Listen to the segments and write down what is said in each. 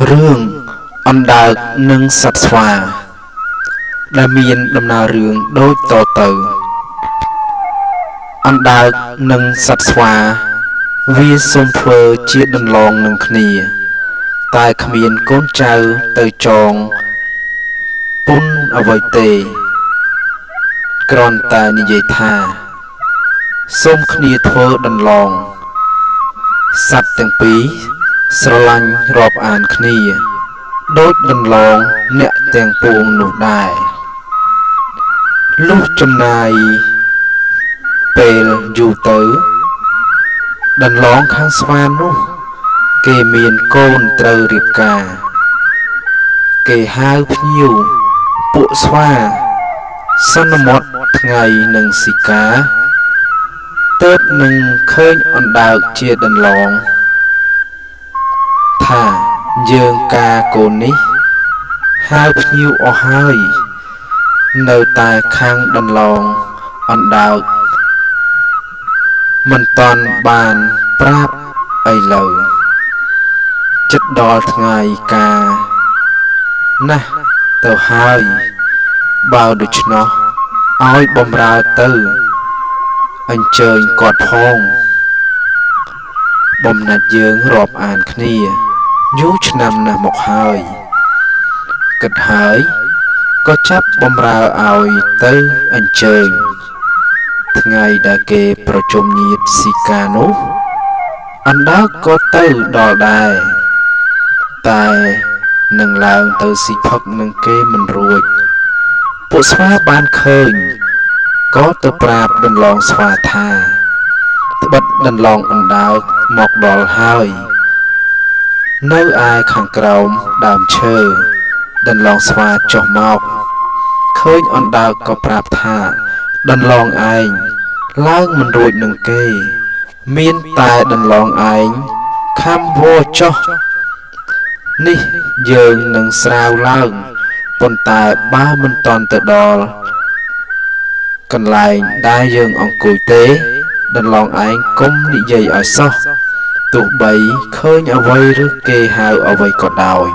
រឿងអណ្ដើកនិងសត្វស្វា ដែលមានដំណើររឿងដូចតទៅអណ្ដើកនិងសត្វស្វា វាសូមធ្វើជាដន្លងនឹងគ្នា តែគ្មានកូនចៅទៅចងពុនអ្វីទេ គ្រាន់តែនិយាយថា សូមគ្នាធ្វើដន្លង សត្វទាំងពីរស្រឡាញ់រាប់អានគ្នា ដូចដន្លងអ្នកទាំងពួងនោះដែរ លុះចំណាយពេលយូរទៅ ដន្លងខាងស្វានោះ គេមានកូនត្រូវរៀបការ គេហៅភ្ញៀវពួកស្វាសន្មត់ថ្ងៃនឹងស៊ីកា ទើបនឹងឃើញអណ្ដើកជាដន្លង ថាយើងការកូននេះ ហៅភ្ញៀវអស់ហើយ នៅតែខាងដន្លងអណ្ដើក មិនទាន់បានប្រាប់ឥឡូវ ជិតដល់ថ្ងៃការណាស់ទៅហើយ បើដូច្នោះឲ្យបំរើទៅអញ្ជើញគាត់ផង បំណាច់យើងរាប់អានគ្នាយូរឆ្នាំណាស់មកហើយ គិតហើយក៏ចាប់បំរើឲ្យទៅអញ្ជើញ ថ្ងៃដែលគេប្រជុំញាតិស៊ីកានោះ អណ្ដើកក៏ទៅដល់ដែរ តែនឹងឡើងទៅស៊ីផឹកនឹងគេមិនរួច ពួកស្វាបានឃើញ ក៏ទៅប្រាប់ដន្លងស្វាថា ត្បិតដន្លងអណ្ដើកមកដល់ហើយ នៅឯខាងក្រោមដើមឈើ ដន្លងស្វាចុះមក ឃើញអណ្ដើកក៏ប្រាប់ថា ដន្លងឯងឡើងមិនរួចនឹងគេ មានតែដន្លងឯងខំវល់ចុះ នេះយើងនឹងស្រាវឡើង ប៉ុន្តែបើមិនទាន់ទៅដល់កន្លែងដែលយើងអង្គុយទេ ដន្លងឯងកុំនិយាយឲ្យសោះ ទោះបីឃើញអ្វីឬគេហៅអ្វីក៏ដោយ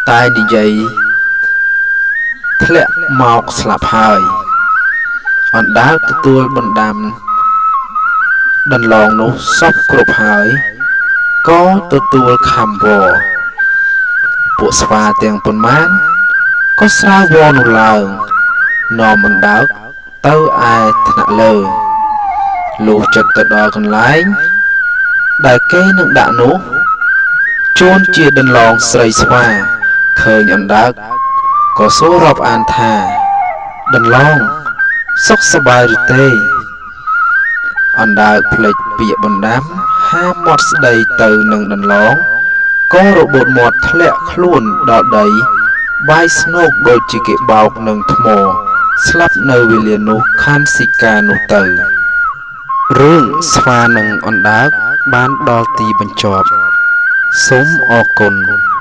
តែនិយាយធ្លាក់មកស្លាប់ហើយ អណ្ដើកទទួលបណ្ដាំដន្លងនោះសពគ្រប់ហើយ ក៏ទទួលខំវរ ពួកស្វាទាំងប៉ុន្មាន ក៏ស្រាវវរនោះឡើង នាំអណ្ដើកទៅឯថ្នាក់លើ លុះចិត្តទៅដល់កន្លែង ដែលគេនឹងដាក់នោះ ជួនជាដន្លងស្រីស្វា ឃើញអណ្ដើក ក៏សួររាប់អានថា ដន្លងសុខសប្បាយឬទេ អណ្ដើកភ្លេចពាក្យបណ្ដាំ ហាមាត់ស្ដីទៅនឹងដន្លង ក៏របូតមាត់ធ្លាក់ខ្លួនដល់ដី បាយស្នូកដូចជាគេបោកនឹងថ្ម ស្លាប់នៅវេលានោះខាន់ស៊ីកានោះទៅ រឿងស្វានិងអណ្ដើកបានដល់ទីបញ្ចប់ សូមអរគុណ។